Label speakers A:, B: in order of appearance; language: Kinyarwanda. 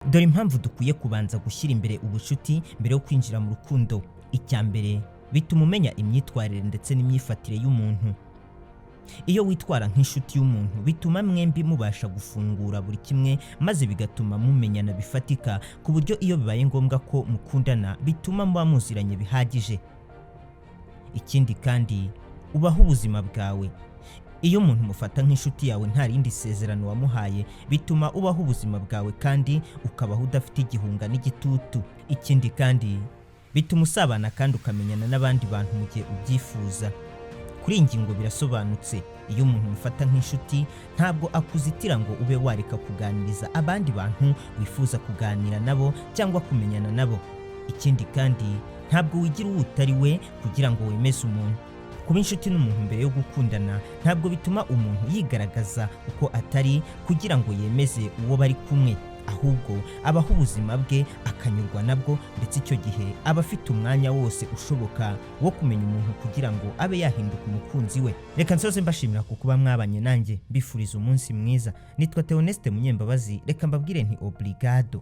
A: Dore impamvu dukwiye kubanza gushyira imbere ubucuti mbere yo kwinjira mu rukundo. Icya mbere, bituma umenya imyitwarire ndetse n'imyifatire y'umuntu. Iyo witwara nk'inshuti y'umuntu, bituma mwembi mubasha gufungura buri kimwe, maze bigatuma mumenyana bifatika, ku buryo iyo bibaye ngombwa ko mukundana bituma muba muziranye bihagije. Ikindi kandi, ubaho ubuzima bwawe. Iyo umuntu umufata nk'inshuti yawe nta rindi sezerano wamuhaye, bituma ubaho ubuzima bwawe kandi ukabaho udafite igihunga n'igitutu. Ikindi kandi, bituma usabana kandi ukamenyana n'abandi bantu mu gihe ubyifuza. Kuri iyi ngingo birasobanutse: iyo umuntu umufata nk'inshuti, ntabwo akuzitira ngo ube wareka kuganiriza abandi bantu wifuza kuganira nabo cyangwa kumenyana nabo. Ikindi kandi, ntabwo wigira uwo utari we kugira ngo wemeze umuntu. Kuba inshuti n'umuntu mbere yo gukundana ntabwo bituma umuntu yigaragaza uko atari kugira ngo yemeze uwo bari kumwe, ahubwo abaho ubuzima bwe akanyurwa nabwo, ndetse icyo gihe aba afite umwanya wose ushoboka wo kumenya umuntu kugira ngo abe yahinduka umukunzi we. Reka nsoze mbashimira ku kuba mwabanye nanjye, mbifuriza umunsi mwiza. Nitwa Theoneste Munyembabazi. Reka mbabwire nti obrigado.